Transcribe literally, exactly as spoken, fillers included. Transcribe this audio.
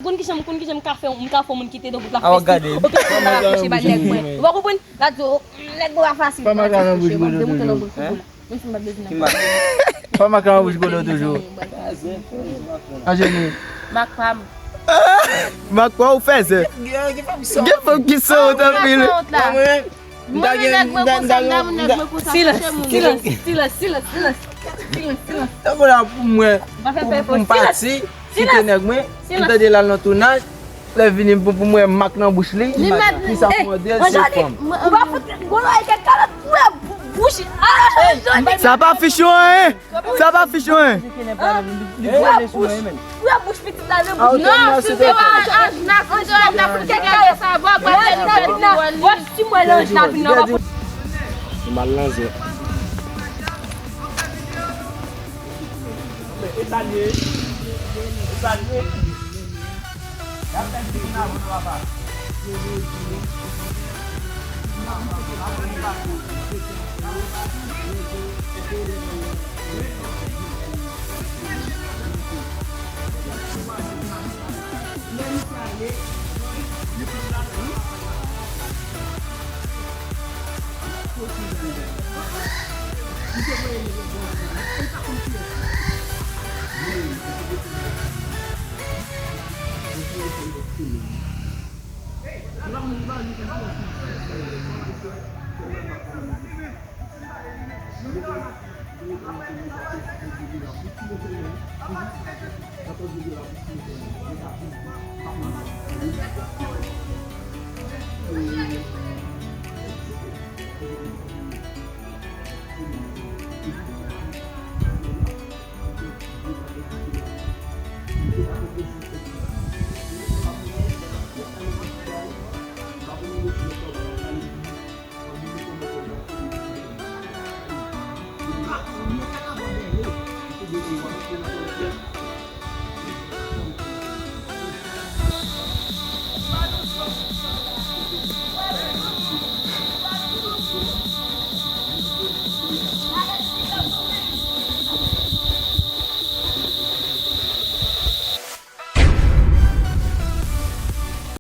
Konn kijan, konn kijan m ka fè, m ka fè yon moun kite nan wout la. Aw, gade. Oke, m pa akoche ba nèg mwen. Ou pa konprann? La di, oh, nèg mwen pa fasil. Pa makaryon bouch gwo nan toujou. Menm si m pa bezwen nan. Pa makaryon bouch gwo nan toujou. Anjeni. Mak pa m. Mak pa ou fèzè. Gen fanm ki sot anpil. Mwen, nèg mwen konsa, m nan moun nèg mwen konsa, touche moun. Silans, silans, silans, silans. Tankou la pou mwen, pou, pou m pati, kite nèg mwen, m tande l al nan tounaj, lè vini pou, pou mwen mak nan bouch li, ki sa pou mande l se fanm. Ou pa fout gwo lòrèy kèk kalòt pou wè bouch. Sa pa fich ou anyen. Sa pa fich ou anyen. Pou wè bouch. Pou wè bouch pitit la nan bouch. Non, si se pa Anjna, si se pa Anjna, pou kèk kalòt sa, bò, bò, bò, si mwen lè Anjna vin nan. Mal nan zye.